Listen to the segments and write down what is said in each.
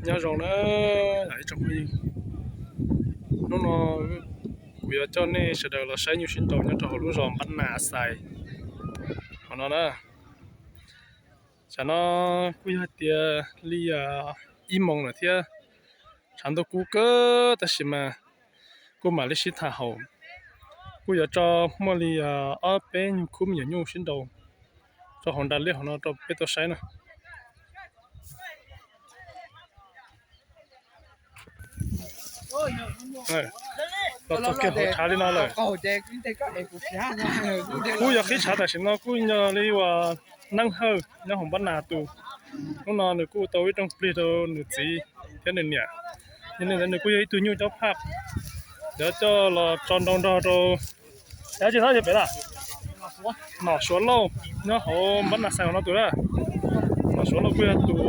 Nyob zoo na, ib tsoom phooj ywg, hnub no kuv yuav coj nej sawv daws los saib nyuj sib nraus nyob rau hauv lub zos Npab Nas Xais hauv no na. Tsam no kuj yog hais tias li ib moos lawm thiab, tshav ntuj kub kawg tab sis mas kuj mam li sib tham haum. Kuj yuav tso muaj li ob peb nyuag khub me nyuam nyuj sib nraus rau hauv nra liaj hauv no rau peb tau saib na. Los txog kiag hauv tshav li no lawm. Kuj yog qhib tshav tam sim no kuj yog li uas Neeb Hawj nyob hauv Npab Nas tus. Hnub no nws kuj tau ib rooj plig rau nws txiv thiab nws niam. Yog li ntawd nws kuj yog ib tug nyuj cob phaj, yuav coj los tso nrau nrog rau, yog tsis txhob yog pem na, Nom Suav Lauj nyob hauv Npab Nas Xais hauv no tus na. Nom Suav Lauj kuj yog tus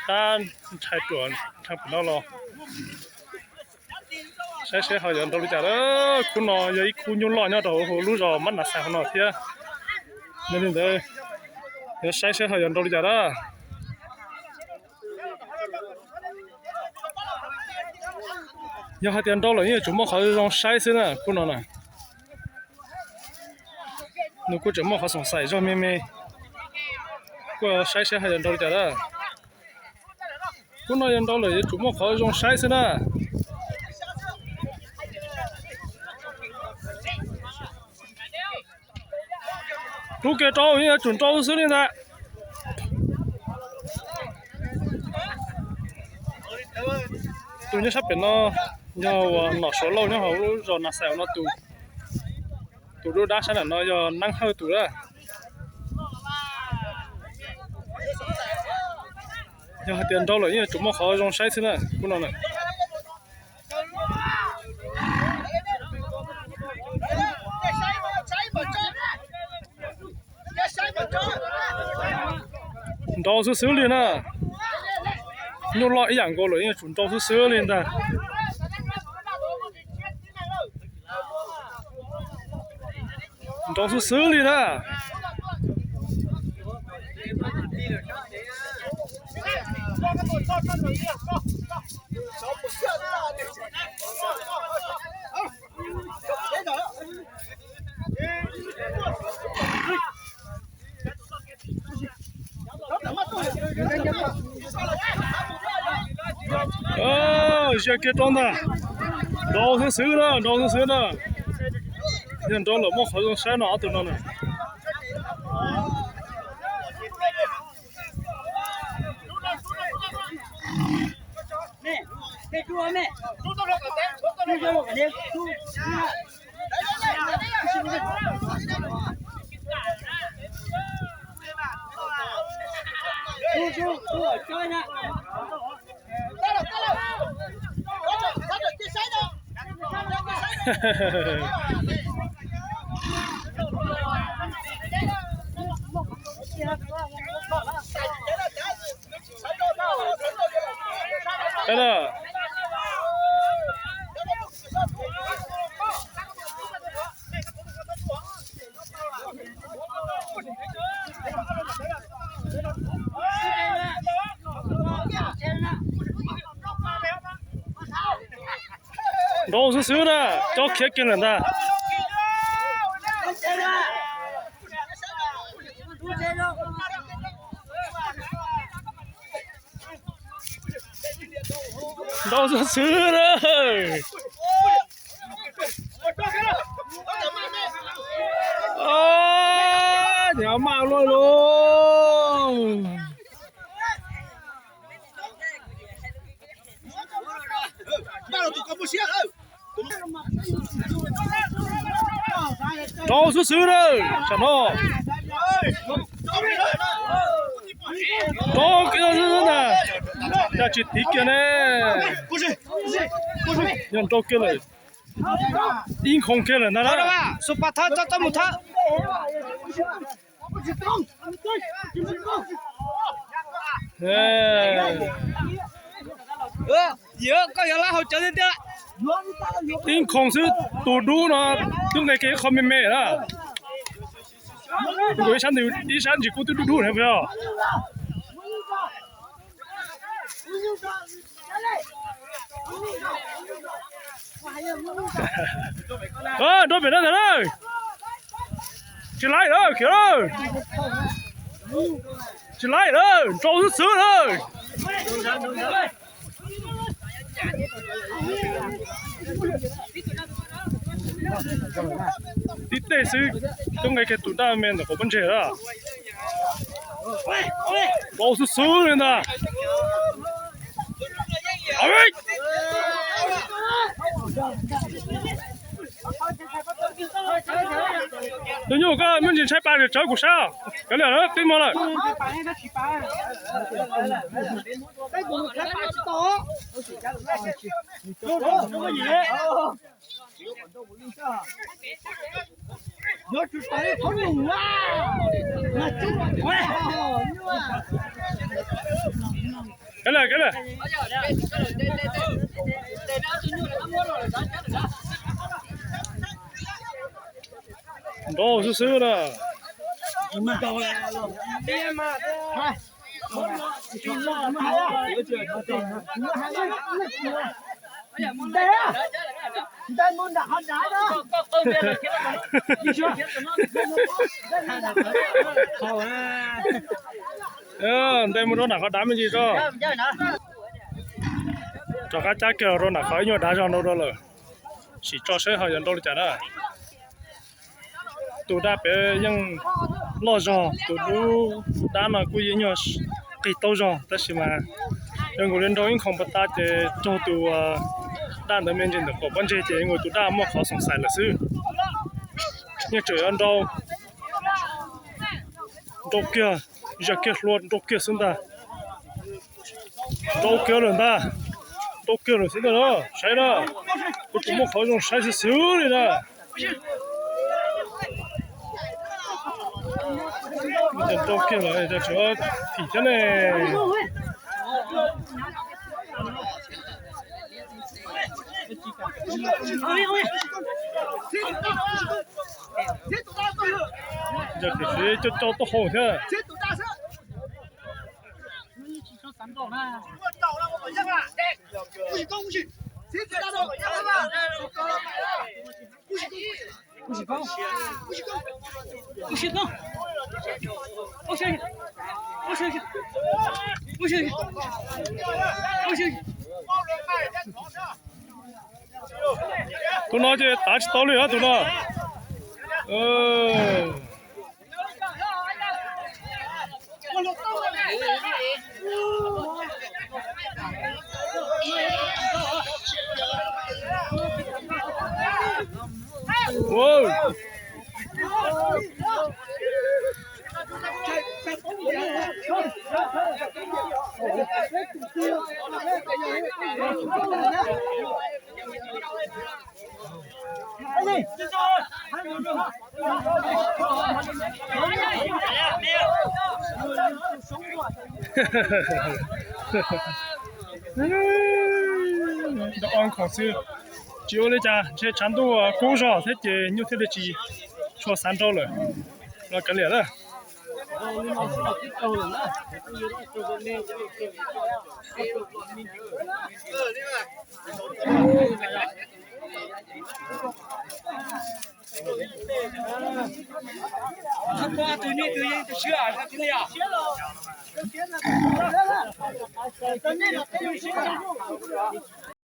tab ntshai ruam nrhee pem no los. Saib seb ho yuav nrau li cas lawm. Khub no yog ib khub nyuj loj nyob rau hauv lub zos Npab Nas Xais hauv no thiab. Yog li ntawd, yuav saib seb ho yuav nrau li cas lawm. Yog hais tias nrau lawm yeej yuav tsum muaj qhov zoo saib xwb na khub no na. Nws kuj tseem muaj qhov xoom xaim zog me me, kuj saib seb ho yuav nrau li cas lawm. Khub no yog nrau lawm yuav tsum muaj qhov zoo saib xwb na. Rub kiag rau yeej yuav tsum nrau xwb li ntag. Tus nyob sab pem no yog uas Nom Suav Lauj nyob hauv lub zos Nas Xais hauv no tus. Tus dub dab sab nram no yog Neeb Hawj tus lawm. Yog hais tias nrau lawm yeej yuav tsum muaj qhov zoo saib xwb na khub no na. Nrau xwb xwb li na. Nyuj loj ib yam nkaus lawm yeej yuav tsum nrau xwb xwb li ntag. Nrau xwb xwb li na. Zia kiag rau ntag. Nrau xwb xwb na, nrau xwb xwb na. Yog nrau lawm muaj qhov zoo saib no ob tug no na. Nrau xwb xwb na, cob khiav kiag lawm ntag. Nrau xwb xwb na. Nyav maj luaj lug. Nrau xwb xwb na, tam no. Nrau kiag xwb xwb na. Yog tsis tiv kiag ne. Yog nrau kiag lawm. Ib nkhoos kiag lawm ntag na. Ib nkhoos xwb tus dub no twb nqe kiag ib qho me me na. Ib sab ntsis kub twb dub dub na puas yog? Nrau pem no ntag lawm. Tsis laib lawm, khiav lawm. Tsis laib lawm, nrau xwb xwb lawm. Tib teg xwb, tub nqe kiag tus daj me ntawm qhov pob ntseg lawm. Nrau xwb xwb li ntag. Tus nyuj, koj muaj ntsis ntshai pas tsawv kuv saib. Kav liam, twb muaj lawm. Kav liam, kav liam. Nrau xwb xwb na. Ntes mus rau nram qhov dav me ntsis tso. Rov qab cab kiag rau nram qhov ib nyuag dav zog no rau lawm. Sim tso saib ho yuav nrau li cas na. Tus daj pem yeej loj zog, tus dub dab no kuj yeej nyuag qis taub zog, tab sis mas yog nkaus li nrau ib nkhaus pas tas ces raug tus daj ntawd me ntsis ntawm qhov pob ntseg ces nkaus tus daj muaj qhov xoom xais lawm xwb. Yeej tseem yuav nrau, nrau kiag, zaj kiag hlua nrau kiag xwb ntag. Nrau kiag lawm ntag, nrau kiag lawm xwb ntag na, saib na, kuv tseem muaj qhov zoo saib xwb xwb li na. Nrau kiag lawm, tseem thim thiab ne. Cov kwv tij coj coj tuaj hau thiab. Tus no ces tav tsis tau li tus no. Nrau ob nkhaus xwb, tsis ua li cas, ntshe tshav ntuj kub zog thiab ces nyuj thiaj li tsis tshua xav nrau lawm. Los kav liam na.